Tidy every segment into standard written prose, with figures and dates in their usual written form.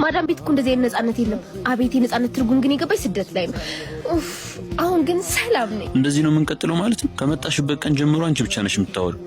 ማዳም ቤት እኮ እንደዚህ አይነት ነፃነት የለም። አቤት የነፃነት ትርጉም ግን የገባኝ ስደት ላይ ነው። ኡፍ፣ አሁን ግን ሰላም ነኝ። እንደዚህ ነው የምንቀጥለው ማለት ነው? ከመጣሽበት ቀን ጀምሮ አንቺ ብቻ ነሽ የምታወሪው፣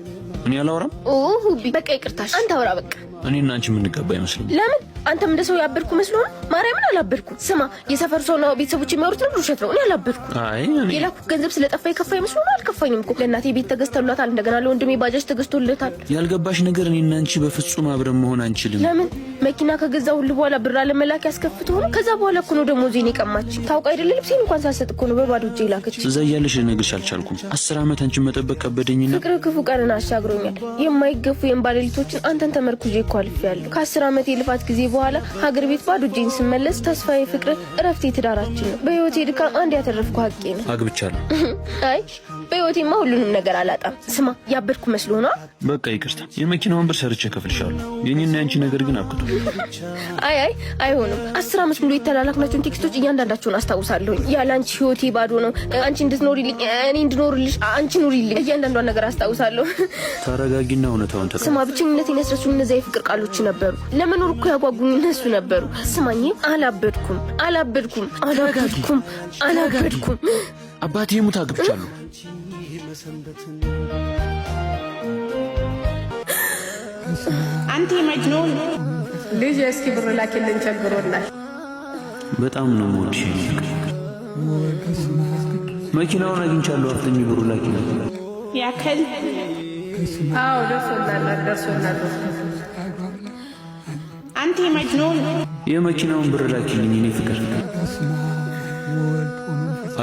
እኔ አላወራም። ኦ ሁቢ፣ በቃ ይቅርታሽ። አንተ አውራ በቃ። እኔና አንቺ የምንጋባ አይመስለኝም። ለምን? አንተም እንደ ሰው ያበድኩ መስሎ ነው? ማርያምን አላበድኩም። ስማ፣ የሰፈር ሰው ነው ቤተሰቦች የሚያወሩት ነገር ውሸት ነው። እኔ አላበድኩም። አይ እኔ የላኩት ገንዘብ ስለጠፋ የከፋ መስሎ ነው? አልከፋኝም እኮ። ለእናቴ ቤት ተገዝቶላታል። እንደገና ለወንድሜ ባጃጅ ተገዝቶለታል። ያልገባሽ ነገር እኔና አንቺ በፍጹም አብረን መሆን አንችልም። ለምን? መኪና ከገዛ ሁሉ በኋላ ብር አለመላክ ያስከፍት ሆኖ ከዛ በኋላ እኮ ነው ደሞዜን የቀማች። ታውቅ አይደለ? ልብሴን እንኳን ሳሰጥ እኮ ነው በባዶ እጄ ላከች። እዛ እያለሽ ልነግርሽ አልቻልኩም። 10 ዓመት አንቺን መጠበቅ ከበደኝና ፍቅር ክፉ ቀንን አሻግሮኛል። የማይገፉ የእምባ ሌሊቶችን አንተን ተመርኩዤ እኮ አልፌያለሁ። ከ10 ዓመት የልፋት ጊዜ በኋላ ሀገር ቤት ባዶ እጄን ስመለስ ተስፋዬ፣ ፍቅር፣ እረፍቴ ትዳራችን ነው። በህይወቴ ድካም አንድ ያተረፍኩ ሀቄ ነው። አግብቻለሁ። አይ፣ በህይወቴማ ሁሉንም ነገር አላጣም። ስማ፣ ያበድኩ መስሎ ነው። በቃ ይቅርታ። የመኪናውን ብር ሰርቼ እከፍልሻለሁ። የኔና የአንቺ ነገር ግን አብቅቶ አይ አይ፣ አይሆንም። 10 ዓመት ሙሉ የተላላክናቸውን text ኦች እያንዳንዳቸውን አስታውሳለሁኝ። ያለ አንቺ ህይወቴ ባዶ ነው። አንቺ እንድትኖሪልኝ፣ እኔ እንድኖርልሽ፣ አንቺ ኑሪልኝ። እያንዳንዷን ነገር አስታውሳለሁ። ተረጋጊና እውነታውን ተቀበል። ስማ፣ ብቸኝነቴን ያስረሱኝ እነዚያ የፍቅር ቃሎች ነበሩ። ለመኖር እኮ ያጓጉኝ እነሱ ነበሩ። ስማኝ፣ አላበድኩም፣ አላበድኩም፣ አላበድኩም፣ አላበድኩም። አባቴ ሙት አግብቻለሁ። አንቲ መጅኑን። ልጅ እስኪ ብር ላኪልን ቸግሮናል። በጣም ነው የምወድሽ የኔ ፍቅር። መኪናውን አግኝቻለሁ። አፍጥኝ፣ ብሩ ላኪ። ያከል። አዎ ደርሶናል፣ ደርሶናል። አንቲ መጅኑን። የመኪናውን ብር ላኪልኝ የኔ ፍቅር።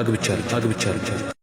አግብቻለሁ፣ አግብቻለሁ።